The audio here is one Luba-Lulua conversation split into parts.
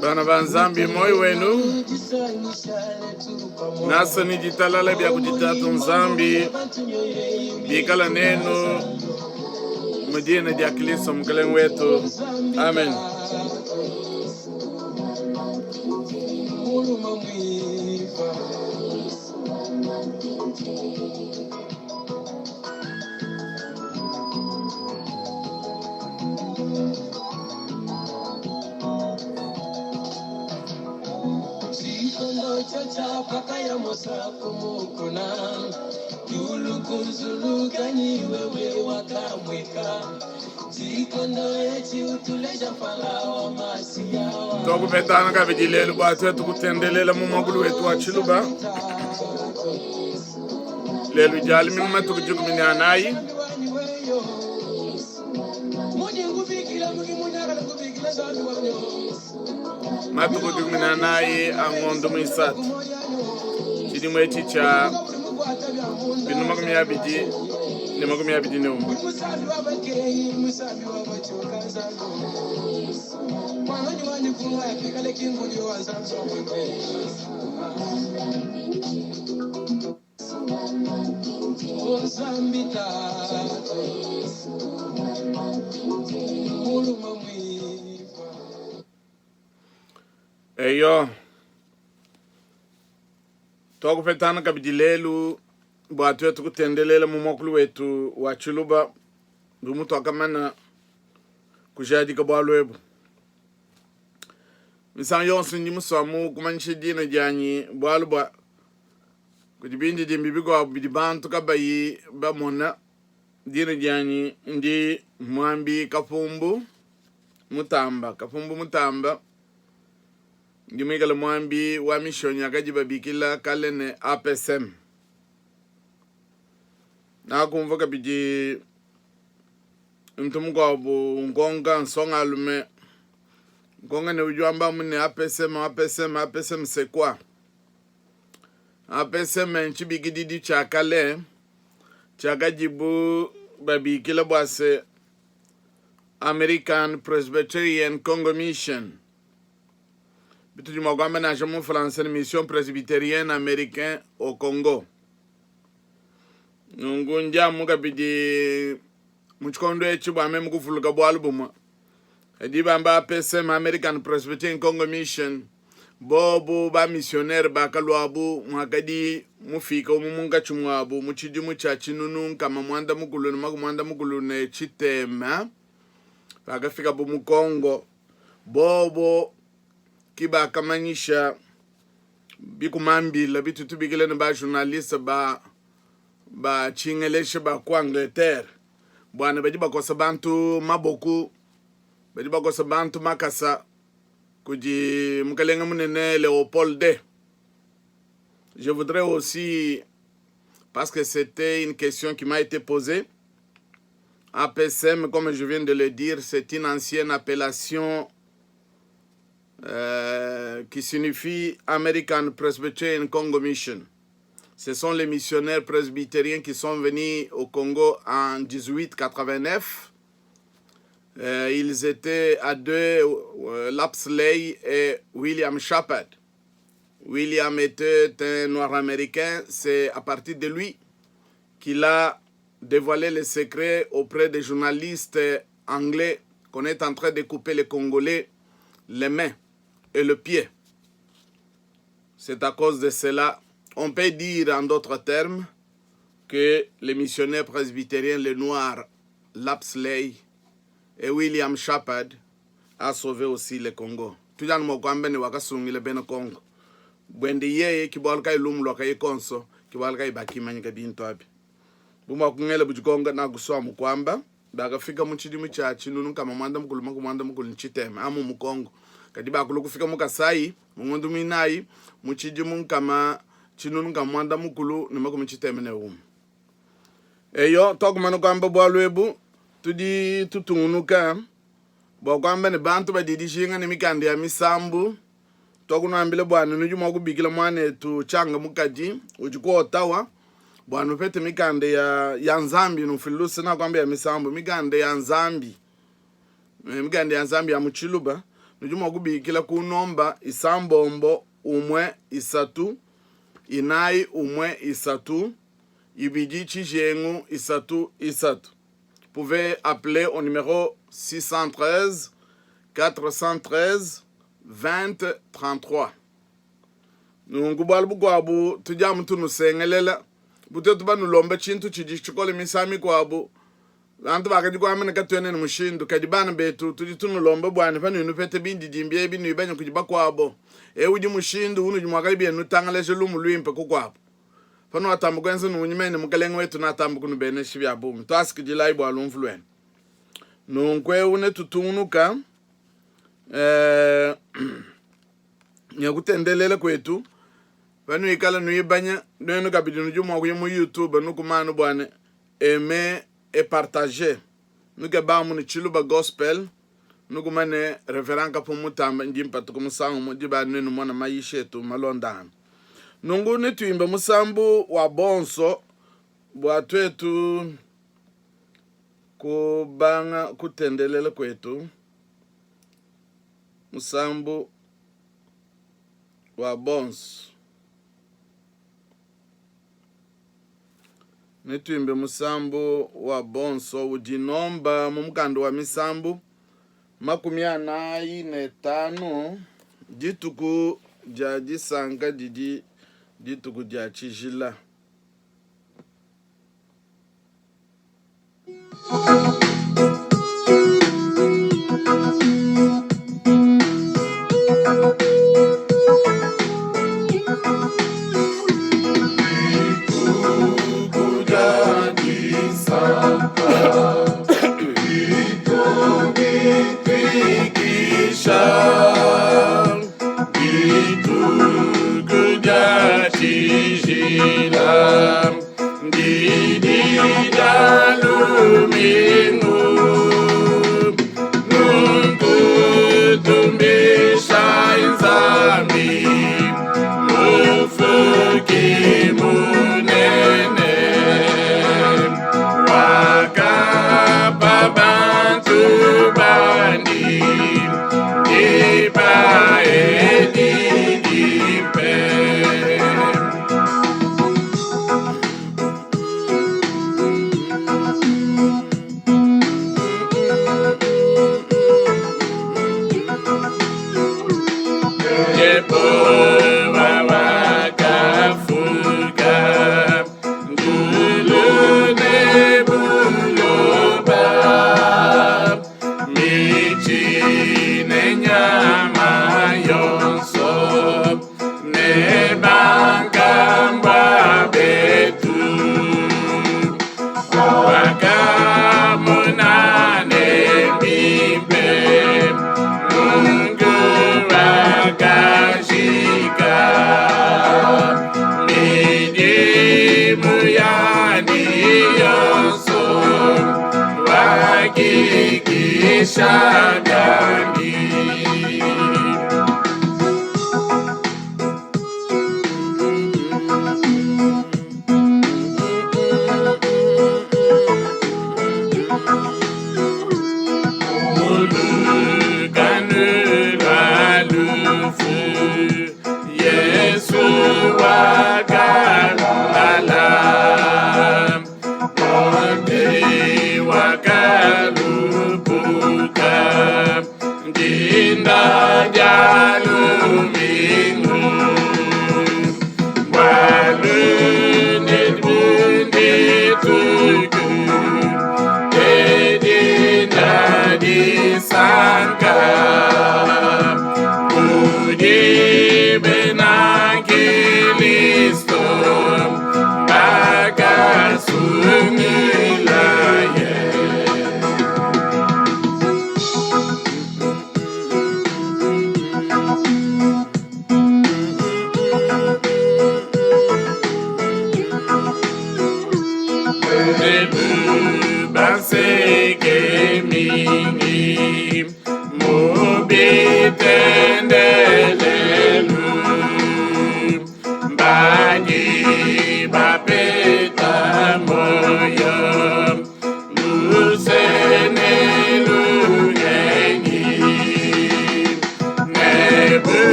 Bana ba Nzambi, moyo wenu nasa ni ditalala bia kudi Tatu Nzambi bikala nenu mu dina dia Kristo Mukelenge wetu. Amen. Twakupetangana kabidi lelu bua tuetu kutendelela mu muakulu wetu wa Tshiluba. Lelu dia lumingu matuku dikumi ne anayi. Matuku dikumi ne anayi a ngondo muisatu tshidimu etshi tshia binu 2021. Eyo, tuakupetana kabidi lelu bua tuetu kutendelela mu muakulu wetu wa Tshiluba bu mutuakamana kujadika bualu ebu. Misangu yonso ndi musuamu kumanyisha dina dianyi bualu bua Kudi bindidimbi bikuabu bidi bantu kabayi bamona. Dina dianyi ndi Muambi Kapumbu Mutamba. Kapumbu Mutamba ndi muikale muambi wa mishonyi akadi babikila kale ne APSM. Nakumvua kabidi muntu mukuabu nkonka nsongalume nkonka ne udi wamba amu ne APSM APSM APSM c'est quoi? APSM ntshibikididi tshia kale tshiakadibu babikila bua se, American Presbyterian Congo Mission, bitudi mua kuamba nansha mu français ne Mission Presbyterienne Americain au Congo. Nunku ndi amu kabidi mu tshikondo etshi bua meme kuvuluka bualu bumue. Kadi bamba APCM, American Presbyterian Congo Mission, bobu ba-misionere bakaluabu muakadi mufika umue munkatshi muabu mu tshidimu tshia 1660. Pakafikabu mu Congo, bobu ki bakamanyisha bikumambila bitu tubikila ne ba-journaliste ba ba tshingeleshe ba ku Angleterre bua ne badi bakosa bantu maboku, badi bakosa bantu makasa kudi mukelenge munene Leopold II. Je voudrais aussi, parce que c'était une question qui m'a été posée, APSM, comme je viens de le dire, c'est une ancienne appellation qui signifie American Presbyterian Congo Mission. Ce sont les missionnaires presbytériens qui sont venus au Congo en 1889. Ils étaient à deux, Lapsley et William Shepard. William était un noir américain. C'est à partir de lui qu'il a dévoilé les secrets auprès des journalistes anglais qu'on est en train de couper les Congolais les mains et le pied. C'est à cause de cela, on peut dire en d'autres termes, que les missionnaires presbytériens, les Noirs, Lapsley et William Shepard, a sauvé aussi le Congo. Tudi anu mua kuamba ne wakasungila bena Congo. Buende yeye ki bualu kayi lumu luakaye konso, ki bualu kayi bakimanyika bintu abi. Bu muakungela budikonka nakusua mu kuamba, bakafika mu tshidimu tshia 1860 amu mu Congo, kadi bakulua kufika mu Kasai mu ngondo muinayi mu tshidimu 1661. Eyo, tuakumana kuamba bualu ebu, tudi tutungunuka bua kuamba ne bantu badi dijinga ne mikanda ya misambu. Tuakunuambila bua ne nudi mua kubikila muanetu Tshianga Mukadi udi ku Ottawa bua nupete mikanda ya, ya Nzambi, numfuile luse nakuamba ya misambu, mikanda ya Nzambi. Mikanda ya Nzambi ya mu Tshiluba, nudi mua kubikila ku nomba isambombo umue isatu inayi umue isatu ibidi tshijengu isatu isatu. Pouvez appeler au numéro 613 413 20 33. Nunku bualu bukuabu tudi amu tunusengelela bu tuetu banulomba tshintu tshidi tshikole misangu mikuabu bantu bakadi kuamba ne katuena ne mushindu kadi bana betu tudi tunulomba bua ne panudi nupeta bindidimbi ebi nuibanye kudi bakuabo eu udi mushindu unudi muakale bienu nutangalaje lumu luimpe kukuabu panuatamba kuenza nunku nyimene mukelenge wetu natamba kunubenesha bia bungi tuasikidilayi bua lumvu luenu nunku eu netutungunuka eh, ne kutendelela kuetu panuikala nuibanya nuenu kabidi nudi mua kuya mu youtube nukumanu bua ne aimer et partager nukebamu ne tshiluba gospel nukumane reverend kapu mutamba ndi mpatuka musangu mu diba nuenu mona mayisha etu malondangana nunku netuimbe musambu wa bonso bua tuetu kubanga kutendelela kuetu musambu wa bonso Netuimbe musambu wa bonso udi nomba mu mukanda wa misambu 45, Dituku dia disanka didi dituku dia tshijila.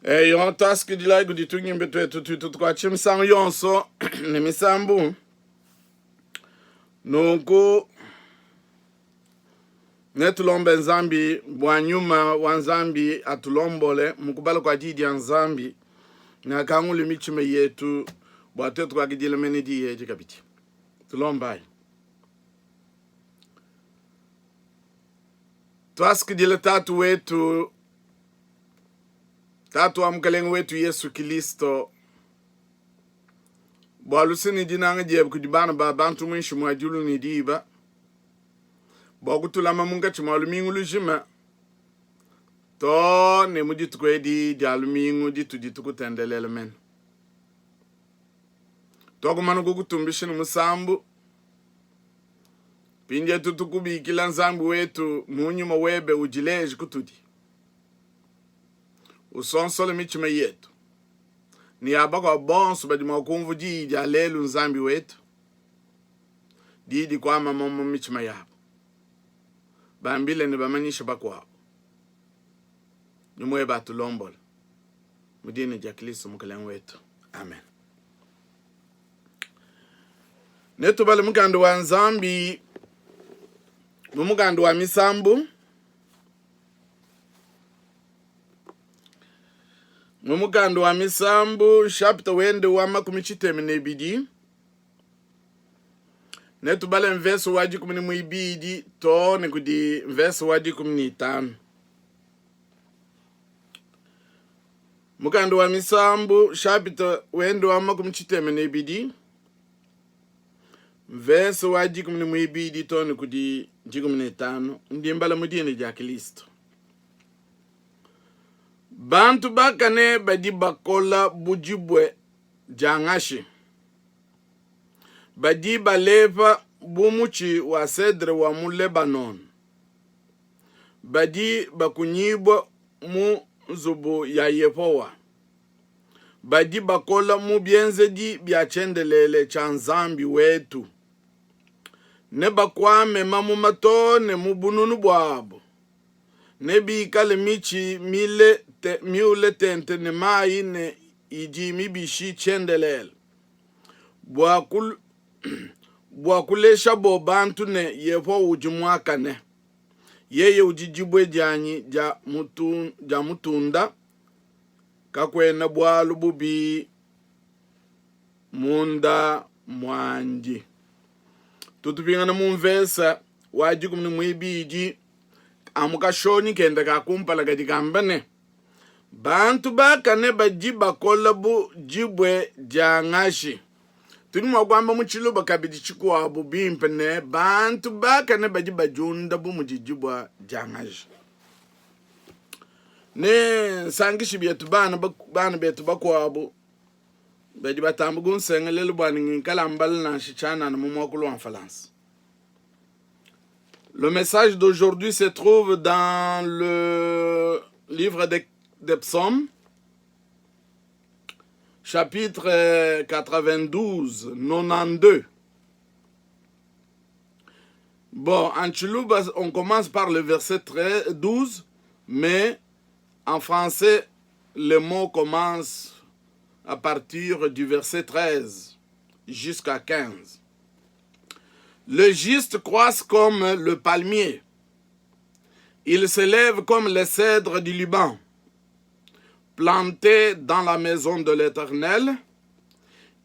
Eyo, tuasikidilayi kudi tungimbe tuetu tuitu tukuatshisha misangu yonso ne misambu. Nunku netulombe Nzambi bua nyuma wa Nzambi atulombole mu kubala kua Diyi dia Nzambi ne akangule mitshima yetu bua tuetu kuakidila mene diyi edi kabidi. Tulombayi. Tuasikidila Tatu wetu, Tatu wa Mukelenge wetu Yesu Kilisto, bua luse ne dinanga diebe kudi bana ba bantu muinshi mua diulu ne diba, bua kutulama munkatshi mua lumingu lujima too ne mu dituku edi dia lumingu ditudi tukutendelela mene. Tuakumana kukutumbisha ne musambu. Mpindieu tukubikila Nzambi wetu mu nyuma webe udileje kutudi. Usonsole mitshima yetu ne ya bakuabu bonso badi mua kumvua diyi dia lelu Nzambi wetu. Diyi dikuama mu mitshima yabu. Bambile ne bamanyishe bakuabu. Nyuma webe atulombole. Mu dina dia Kristo Mukelenge wetu. Amen. Netubale mukanda wa Nzambi mu mukanda wa Misambu, mu mukanda wa Misambu chapitre wende wa 32, netubale mvese wa 12 too ne kudi mvese wa 15. Mukanda wa Misambu chapitre wende wa 62 mvese wa 12 too ne kudi 15, ndi mbala mu dina dia Kristo. Bantu bakane badi bakola bu dibue dia ngashi, badi balepa bu mutshi wa cedre wa mu Lebanone, badi bakunyibua mu nzubu ya Yehowa, badi bakola mu bienzedi bia tshiendelele tshia Nzambi wetu. Nebakuame mamuma too ne mu bununu buabu, nebikale mitshi mile te, miule tente ne mayi ne idi mibishi tshiendelele, bua, kul, bua kuleshabo bantu ne Yehowa udi muakane. Yeye udi dibue dianyi dia, mutu, dia mutunda, kakuena bualu bubi munda muandi. Tutupingana mu mvesa wa 12 amu kashonyi kenda ka kumpala kadi kamba ne, bantu bakane badi bakola bu dibue dia ngashi. Tudi mua kuamba mu tshiluba kabidi tshikuabu bimpe ne, bantu bakane badi badiunda bu mudi dibua dia ngaji. Ne nsankishi bietu bana, bana betu bakuabu badi batamba kunsengelela bua ne ngikala mbala nansha tshianana mu muakulu wa Mfalansa. Le message d'aujourd'hui se trouve dans le livre des de Psaumes, chapitre 92, 92. Bon, en Tshiluba, on commence par le verset 13, 12, mais en français, le mot commence à partir du verset 13 jusqu'à 15. Le juste croisse comme le palmier. Il s'élève comme les cèdres du Liban. Planté dans la maison de l'Éternel,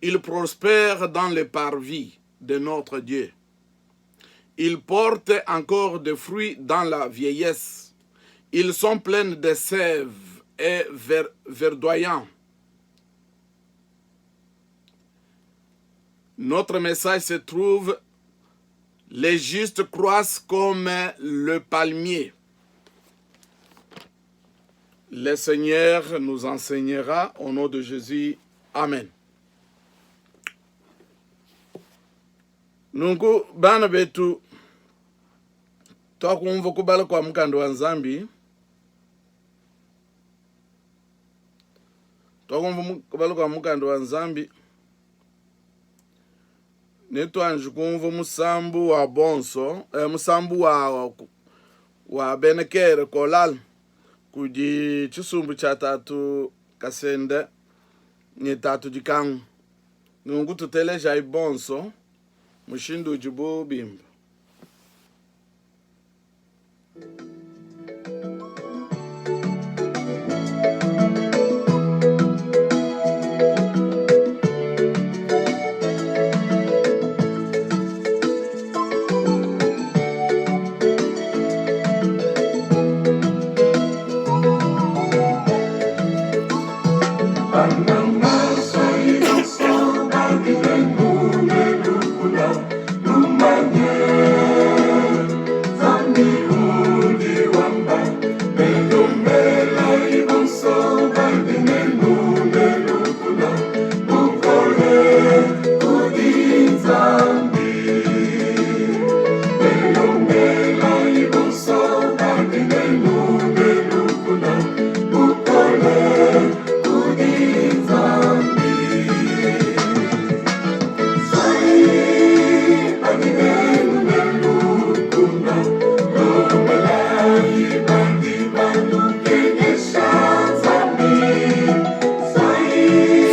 il prospère dans les parvis de notre Dieu. Il porte encore des fruits dans la vieillesse. Ils sont pleins de sève et verdoyants. Notre message se trouve les justes croissent comme le palmier. Le Seigneur nous enseignera au nom de Jésus. Amen. Nunku bana betu twakumva kubala kwa mukanda wa Nzambi, twakumva kubala kwa mukanda wa Nzambi ne tuanji kumvua musambu wa bonso eh, musambu wa, wa bena kere kolal kudi tshisumbu tshia tatu. Kasende ne Tatu Dikangu. Nunku tutelejayi bonso mushindu udibu bimba.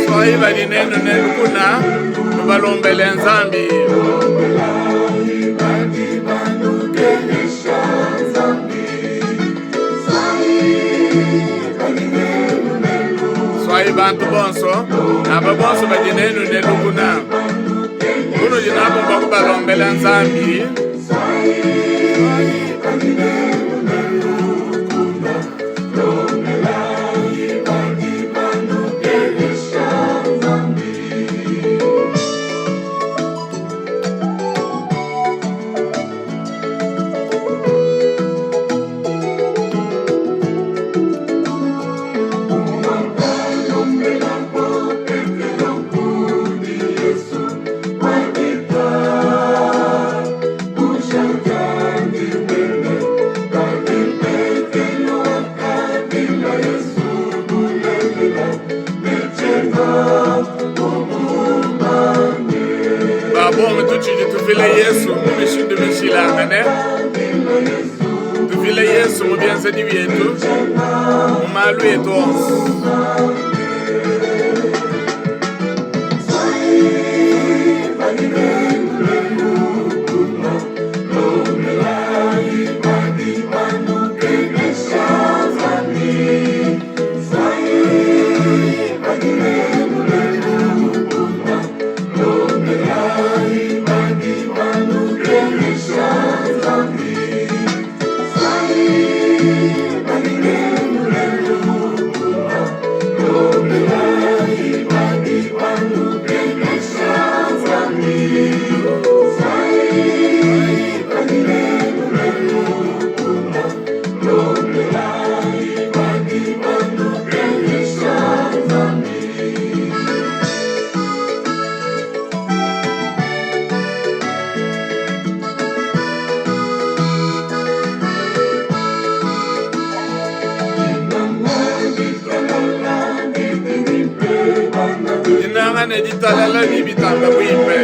Soyi badi nenu ne lukuna nubalombele Nzambi. Soyi bantu bonso aba bonso badi nenu ne lukuna kunudi nabo mbua kubalombela Nzambi. Ba bungi tutshidi tuvila Yesu mu mishindu mishilangane. Tuvila Yesu mu bienzedi bietu, mu malu etu onso. Dinanga ne ditalala bidi bitamba buimpe.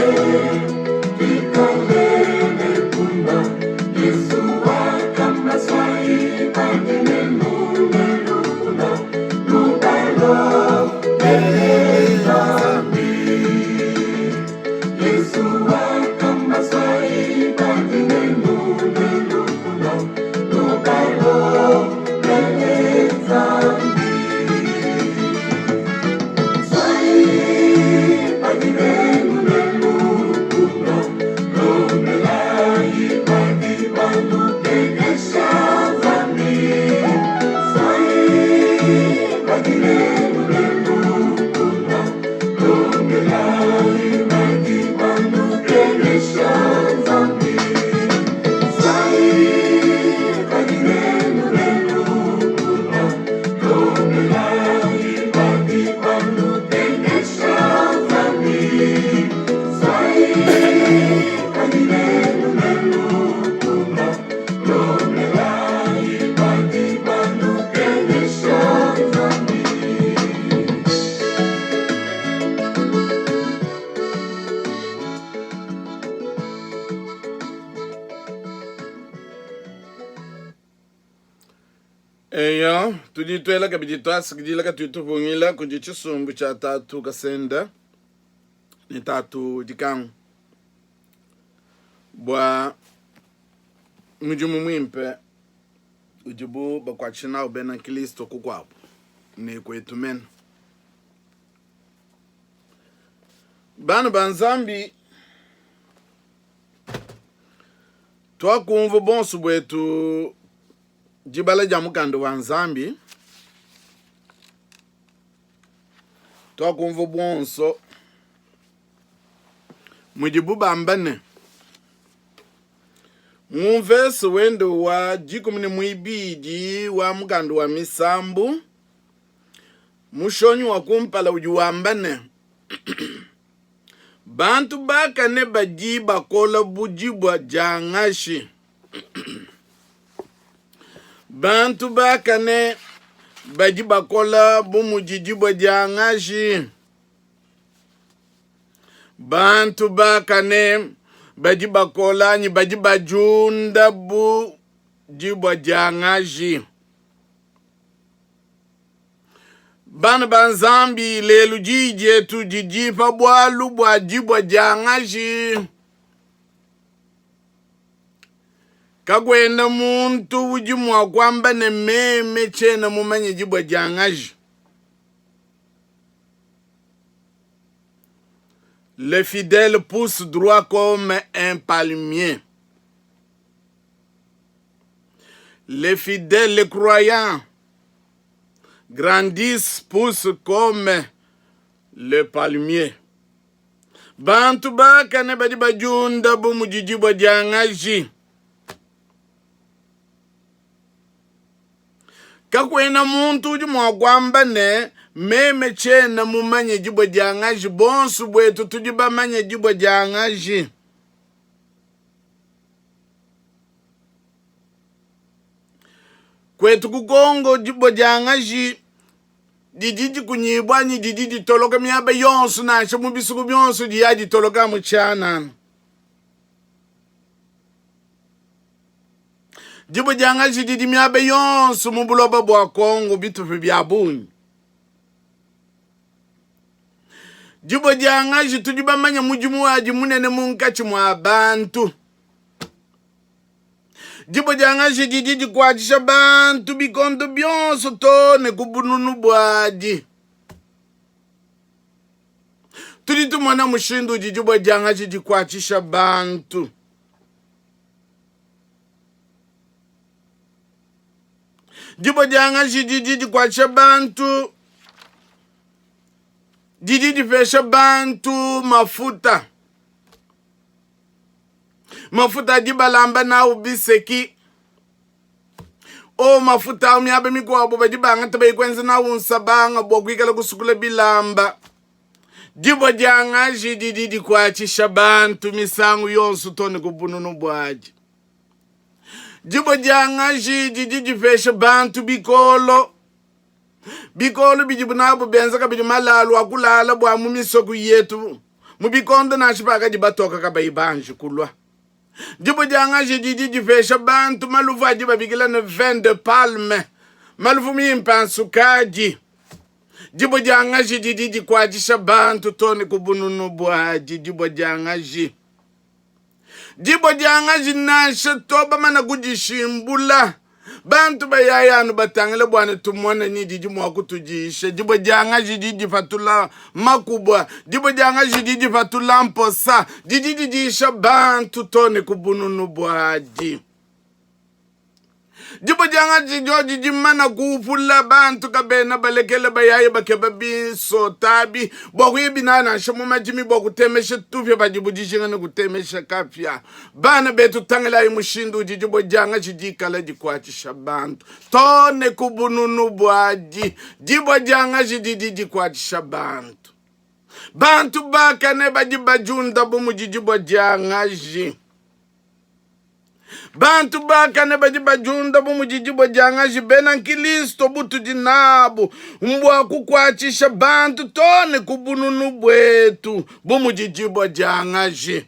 Eyo, tudi tuela kabidi tuasakidila katuyi tupungila kudi tshisumbu tshia Tatu Kasenda ne Tatu Dikangu bua mudimu muimpe udibu bakuatshisha nawu bena Kristo kukuabu ne kuetu mene. Bana ba Nzambi, tuakumvua bonso buetu dibala dia mukanda wa Nzambi, tuakumvua buonso mudibu bamba ne, mu mvese wende wa 12 wa mukanda wa Misambu, mushonyi wa kumpala udi wamba ne, bantu bakane badi bakola bu dibua dia ngashi. Bantu bakane badi bakola bu mudi dibue dia ngaji. Bantu bakane badi bakola anyi badi badiunda bu dibue dia ngaji. Bana ba Nzambi, lelu diyi dietu didi pa bualu bua dibue dia ngaji. Kakuena muntu udi mua kuamba ne, Meme tshiena mumanye dibue dia ngaji. Le fidèle pousse droit comme un palmier. Les fidèles, les croyants, grandissent, poussent comme le palmier. Bantu bakane badi badiunda bu mudi dibue dia ngaji. Kakuena muntu udi mua kuamba ne, Meme tshiena mumanye dibue dia ngaji. Bonso buetu tudi bamanye dibue dia ngaji. Kuetu ku Congo, dibue dia ngaji didi dikunyibua anyi didi ditoloka miaba yonso, nansha mu bisuku bionso diya ditoloka amu tshianana. Dibue dia ngaji didi miaba yonso mu buloba bua Kongo bitupa bia bungi. Dibue dia ngaji tudi bamanye mudimu wadi munene munkatshi mua bantu. Dibue dia ngaji didi dikuatshisha bantu bikondo bionso too ne ku bununu buadi. Tudi tumona mushindu udi dibue dia ngaji dikuatshisha bantu. Dibue dia ngaji didi dikuatshisha bantu, didi dipesha bantu mafuta. Mafuta adi balamba nawu biseki. O mafuta au miaba mikuabu badi bangata bayi kuenza nawu nsabanga bua kuikala kusukula bilamba. Dibua dia ngaji didi dikuatshisha bantu misangu yonso too ne ku bununu buadi. Dibua dia ngaji didi dipesha bantu bikolo. Bikolo bidibu nabu benza kabidi malalu a kulala bua mu misoko yetu mu bikondo nansha pakadi batoka kabayi banji kulua. Dibue dia ngaji didi dipesha bantu maluvu adi babikila ne vin de palme, maluvu mimpe a nsukadi. Dibue dia ngaji didi dikuatshisha bantu too ne ku bununu buadi. Dibue dia ngaji, dibue dia ngaji nansha to bamana kudishimbula bantu bayaya anu batangile bua ne tumone ni didi mua kutudisha. Dibue dia ngaji didi dipatula makubua, dibue dia ngaji didi dipatula mposa, didi didisha bantu too ne ku bununu buadi. Dibue dia ngaji diodi dimana kuupula, bantu kabena balekela bayaya bakeba bisota abi bua kuya binaya nansha mu madimi bua kutemesha tupia padibu dijinga ne kutemesha kapia. Bana betu, tangilayi mushindu udi dibue dia ngaji dikala dikuatshisha bantu too ne ku bununu buadi. Dibue dia ngaji didi dikuatshisha bantu. Bantu bakane badi badiunda bu mudi dibue dia ngaji. Bantu bakane badi badiunda bu mudi dibue dia ngaji. Bena nkristo butudi nabu mbua kukuatshisha bantu too ne ku bununu buetu bu mudi dibue dia ngaji.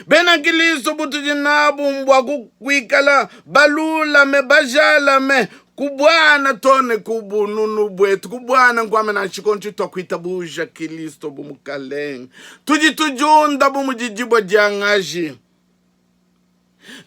Bena Kilisto butudi nabu mbua kuikala balulame, bajalame ku buana too ne ku bununu buetu. Ku buana nkuamba nansha tshikondo tshituakuitabuja Kilisto bu Mukalenge, tudi tudiunda bu mudi dibue dia ngaji.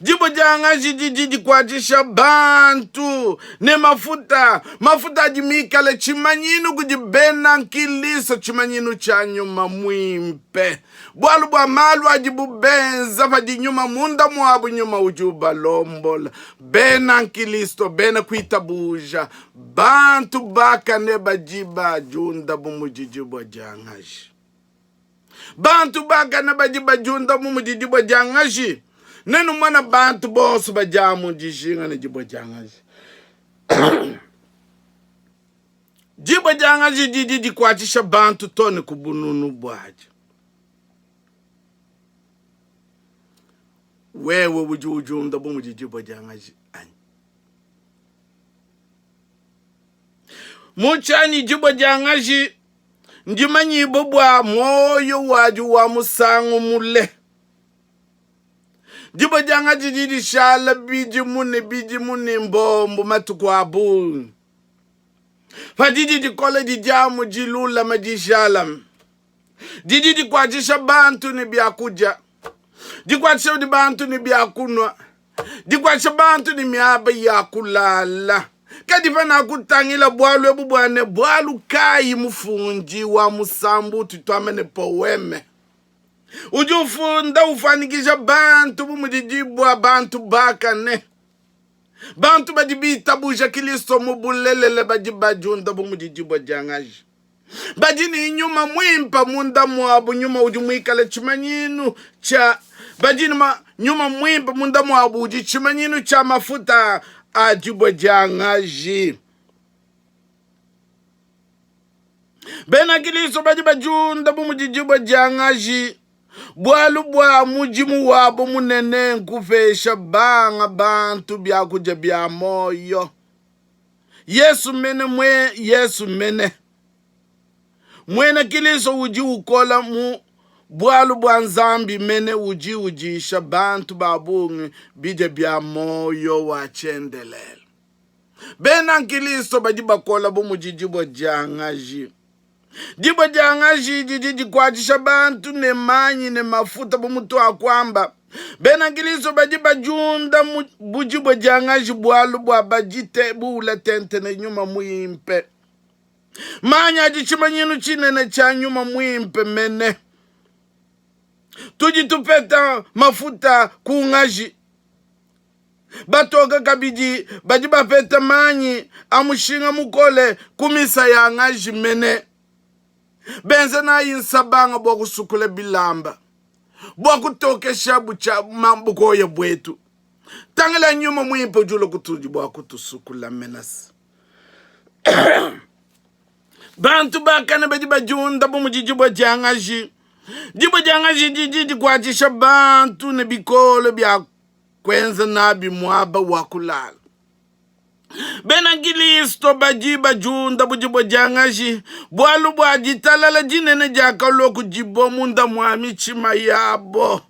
Dibue dia ngaji didi dikuatshisha bantu ne mafuta. Mafuta adi mikale tshimanyinu kudi bena nkristo, tshimanyinu tshia nyuma muimpe. Bualu bua malu adibu benza padi nyuma munda muabu, nyuma udi ubalombola. Bena nkristo, bena kuitabuja, bantu bakane badi badiunda bu mudi dibue dia ngaji. Bantu bakane badi badiunda bu mudi dibue dia ngaji. Nenumone bantu bonso badi amu dijinga ne dibue dia ngaji. Dibue dia ngaji didi dikuatshisha bantu too ne ku bununu buadi. Wewe udi udiunda bu mudi dibue dia ngaji anyi? Mu tshianyi dibue dia ngaji ndimanyibue bua muoyo wadi wa musangu mule. Dibue dia ngaji didi dishala bidimu ne bidimu ne mbombu matuku a bungi. Padidi dikola didi amu dilulama dijalame. Didi dikuatshisha bantu ne biakudia, dikuatshisha bantu ne biakunua, dikuatshisha bantu ne miaba ya kulala. Kadi panakutangila bualu ebu bua ne bualu kayi mufundi wa musambu utu tuamba ne poeme udi ufunda ufuanyikija bantu bu mudi dibua bantu bakane, bantu badi bitabuja Kristo mu bulelela badi badiunda bu mudi dibua dia ngaji. Badi ne nyuma muimpe munda muabu, nyuma udi muikale tshimanyinu tshia badi ne nyuma muimpe munda muabu udi tshimanyinu tshia mafuta a dibue dia ngaji. Bena Kristo badi badiunda bu mudi dibue dia ngaji bualu bua mudimu wabu munene nkupesha banga bantu biakudia bia muoyo. Yesu mene mwe Yesu mene muena Kristo udi ukola mu bualu bua Nzambi mene udi udisha bantu ba bungi bidia bia muoyo wa tshiendelele. Bena Kristo badi bakola bu mudi dibue dia ngaji. Dibue dia ngaji didi dikuatshisha bantu ne manyi ne mafuta bu mutuakuamba. Bena Kristo badi badiunda bu dibue dia ngaji bualu bua badi buula tente ne nyuma muimpe. Manyi adi tshimanyinu tshinene tshia nyuma muimpe mene. Tudi tupeta mafuta ku ngaji. Batoke kabidi badi bapeta manyi a mushinga mukole ku misa ya ngaji mene, benza nayi nsabanga bua kusukula bilamba, bua kutokesha bukoya buetu. Tangila nyuma muimpe udi ulua kutudi bua kutusukula menase. Bantu bakane badi badiunda bu mudi dibue dia ngaji. Dibue dia ngaji didi dikuatshisha bantu ne bikolo bia kuenza nabi muaba wa kulala. Bena Kilisto badi badiunda bu dibue dia ngaji, bualu bua ditalala dinene diakalua kudibo munda mua mitshima yabo.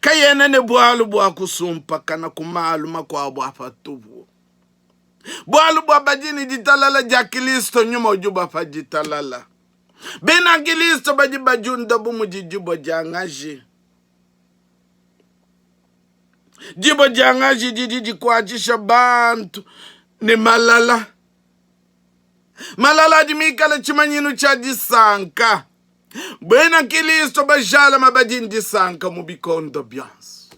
Kayena ne bualu bua kusumpakana ku malu makuabu a patupu, bualu bua badi ne ditalala dia Kilisto, nyuma udi ubapa ditalala. Bena Kilisto badi badiunda bu mudi dibue dia ngaji. Dibue dia ngaji didi dikuatshisha bantu ne malala. Malala adi mikale tshimanyinu tshia disanka. Bena Kilisto bajalama badi ne disanka mu bikondo bionso.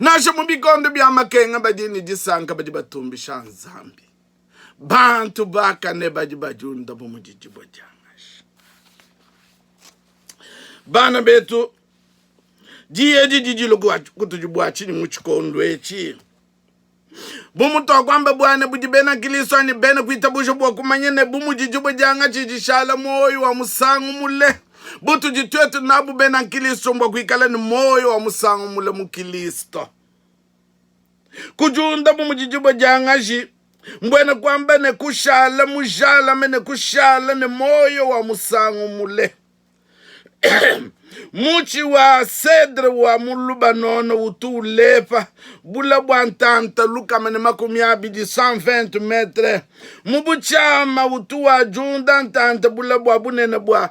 Nansha mu bikondo bia makenga badi ne disanka, badi batumbisha Nzambi. Bantu bakane badi badiunda bu mudi dibue dia ngashi. Bana betu, diyi edi didi kutudi bua tshinyi mu tshikondo etshi? Bu mutuakuamba buana budi bena Kristo anyi bena kuitabuja bua kumanya ne bu mudi dibue dia ngatshi dishala muoyo wa musangu mule, butudi tuetu nabu bena Kristo mbua kuikala ne muoyo wa musangu mule mu Kristo. Kudiunda bu mudi dibue dia ngaji, mbuena kuamba ne kushala mujalame ne kushala ne muoyo wa musangu mule. Mutshi wa cedre wa mu Lubanona utu ulepa bula bua ntanta 120, 120 metre. Mu butshiama utu wadiunda ntanta bula bua bunene bua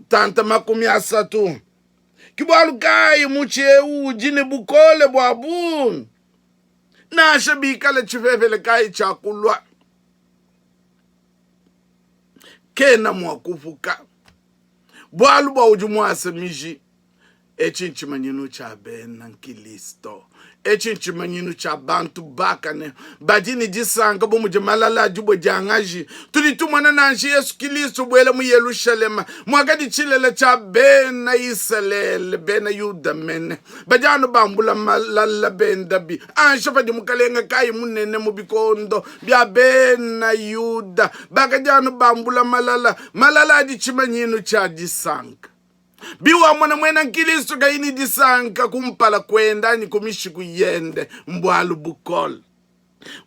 ntanta 30. Ke bualu kayi mutshi eu udi ne bukole bua bungi nansha bikale tshipepele kayi tshia kulua, kena mua kupuka. Bualu bua udi muase miji. Etshi ntshimanyinu tshia bena nkristo. Etshi ntshimanyinu tshia bantu bakane badi ne disanka bu mudi malala a dibue dia ngaji. Tudi tumona nansha Yesu Kristo ubuela mu Yelushalema, muakadi tshilele tshia bena Isalele, bena Yuda mene, badi anu bambula malala benda bi ansha padi mukalenge kayi munene mu bikondo bia bena Yuda, bakadi anu bambula malala. Malala adi tshimanyinu tshia disanka. Biwamona muena nkristo kayi ne disanka kumpala kuende anyi ku mishiku yende, mbualu bukole.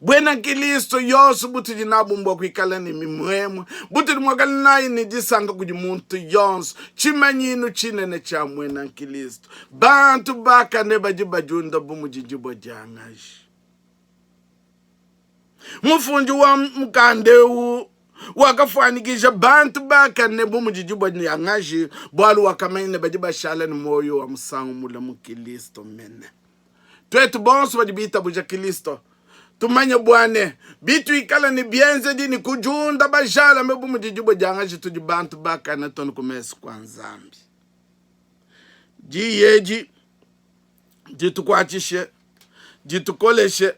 Buena nkristo yonso butudi nabu mbua kuikala ne mimuemue, butudi mua kuikala nayi ne disanka kudi muntu yonso, tshimanyinu tshinene tshia muena nkristo. Bantu bakane badi badiunda bu mudi dibue dia ngaji. Mufundi wa mukanda eu wakafuanyikija bantu bakane bu mudi dibue dia ngaji, bualu wakamanya ne badi bashala ne muoyo wa musangu mule mu Kilisto mene. Tuetu bonso badi bitabuja Kilisto tumanye bua ne bituikala ne bienzedi ne kudiunda bajalame bu mudi dibue dia ngaji, tudi bantu bakane too ne ku mesu kua Nzambi. Diyi edi ditukuatshishe, ditukoleshe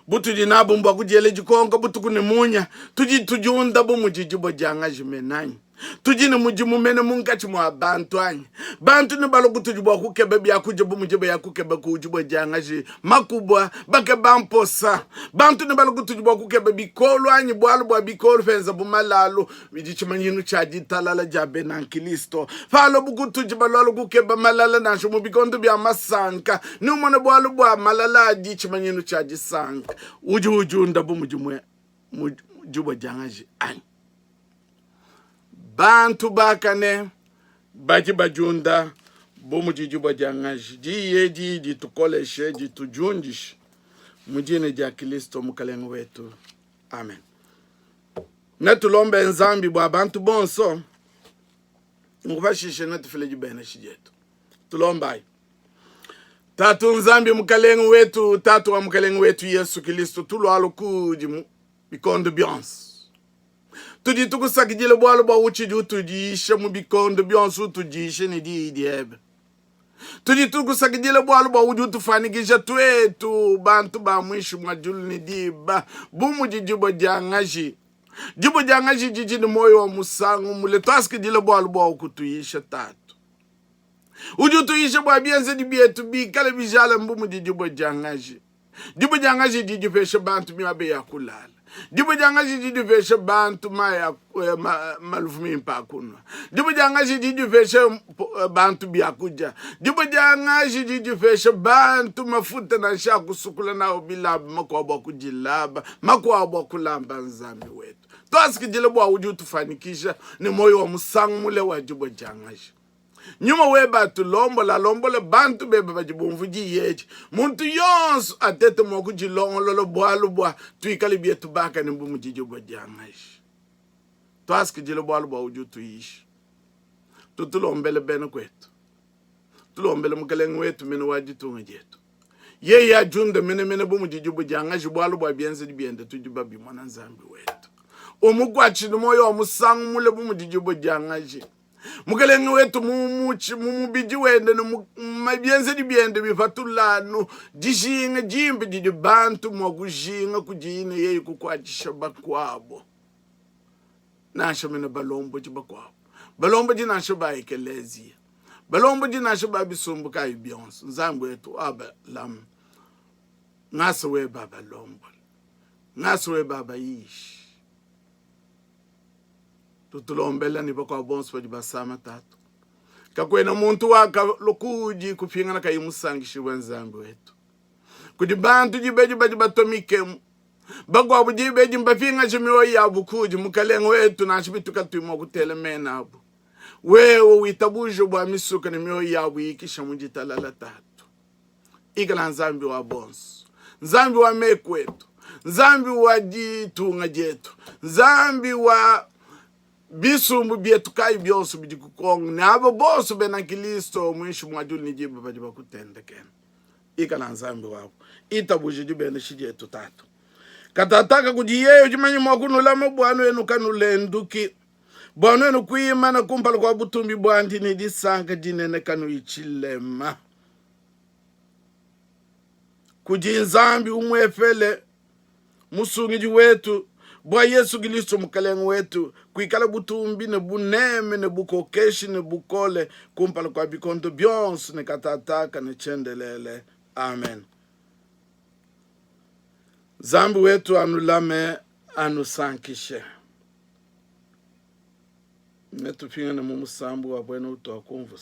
butudi nabu mbua kudiela dikonka butuku ne munya. Tudi tudiunda bu mudi dibue dia ngaji mene anyi? Tudi ne mudimu mene munkatshi mua bantu anyi? Bantu nebalue kutudi bua kukeba biakudia bu mudi baya kukeba ku dibue dia ngaji makubua, bakeba mposa. Bantu nebalue kutudi bua kukeba bikolu anyi? Bualu bua bikolu penza bu malalu bidi tshimanyinu tshia ditalala dia bena nkristo. Palua bu kutudi balualua kukeba malala nansha mu bikondo bia masanka, neumone bualu bua malala adi tshimanyinu tshia disanka. Udi udiunda bu mudi dibue dia ngaji anyi? Bantu bakane badi badiunda bu mudi dibue dia ngaji. Diyi edi ditukoleshe, ditudiundishe mu dina dia Kristo Mukalenge wetu. Amen. Netulombe Nzambi bua bantu bonso, nunku pashishe netufile dibenesha dietu. Tulombayi. Tatu Nzambi Mukalenge wetu, Tatu wa Mukalenge wetu Yesu Kristo, tulualu kudi mu bikondo bionso. Tudi tukusakidila bualu bua utshidi utudiisha mu bikondo bionso, utudiisha ne diyi diebe. Tudi tukusakidila bualu bua udi utufuanyikija tuetu bantu ba muinshi mua diulu ne diba bu mudi dibue dia ngaji. Dibue dia ngaji didi ne muoyo wa musangu mule. Tuasakidila bualu bua ukutuyisha Tatu. Udi utuyisha bua bienzedi bietu bikale bijalame bu mudi dibue dia ngaji. Dibue dia ngaji didi dipesha bantu miaba ya kulala. Dibue dia ngaji didi dipesha bantu mayi a eh, ma, maluvu mimpe a kunua. Dibue dia ngaji didi dipesha eh, bantu biakudia. Dibue dia ngaji didi dipesha bantu mafuta nansha a kusukula nawu bilamba, makuabu a kudilaba, makuabu a kulamba. Nzambi wetu, tuasakidila bua udi utufuanyikija ne muoyo wa musangu mule wa dibue dia ngaji. Nyuma webe atulombola, alombole bantu bebe badi bumvua diyi edi. Muntu yonso atete mua kudilongolola bualu bua tuikale bietu bakane bu mudi dibue dia ngaji. Tuasakidila bualu bua udi utuyisha. Tutulombele bena kuetu, tulombele Mukelenge wetu mene wa ditunga dietu. Yeye adiunde menemene bu mudi dibue dia ngaji, bualu bua bienzedi biende tudi babimona. Nzambi wetu, umukuatshile muoyo wa musangu mule bu mudi dibue dia ngaji. Mukelenge wetu mu mutshi mu mubidi wende ne mu bienzedi biende bipatula anu dijinga dimpe didi bantu mua kujinga kudiye ne yeye kukuatshisha bakuabo, nansha mene balombodi bakuabo, balombodi nansha ba ekeleziya, balombodi nansha ba bisumbu kayi bionso. Nzambi wetu abalame, ngasa webe abalombole, ngasa webe abayishe. Tutulombela ne bakuabu bonso badi basama, Tatu. Kakuena muntu wakalua kuudi kupingana kayi musankishibue, Nzambi wetu. Kudi bantu dibedi badi batua mikemu, bakuabu dibedi mbapingaje mioyo yabu kuudi, Mukalenge wetu, nansha bituikala tuyi mua kutela mena abu. Wewe witabuje bua misuka ne mioyo yabu ikisha mu ditalala Tatu. Ikala Nzambi wa bonso, Nzambi wa meku etu, Nzambi wa ditunga dietu, Nzambi wa bisumbu bietu kayi bionso bidi ku Kongo ne aba bonso bena Kilisto muinshi mua diulu ne diba badi bakutendekena. Ikala Nzambi wabu. Itabuje dibenesha dietu Tatu. Katataka kudi yeye udi manye mua kunulama bua nuenu kanulenduki, bua nuenu kuimana kumpala kua butumbi buandi ne disanka dinene kanuyi tshilema. Kudi Nzambi umuepele Musungidi wetu, bua Yesu Kilisto Mukelenge wetu, kuikala butumbi ne buneme ne bukokeshi ne bukole kumpala kua bikondo bionso ne katataka ne tshiendelele. Amen. Nzambi wetu anulame, anusankishe. Netupingane mu musambu wa buena utuakumvua.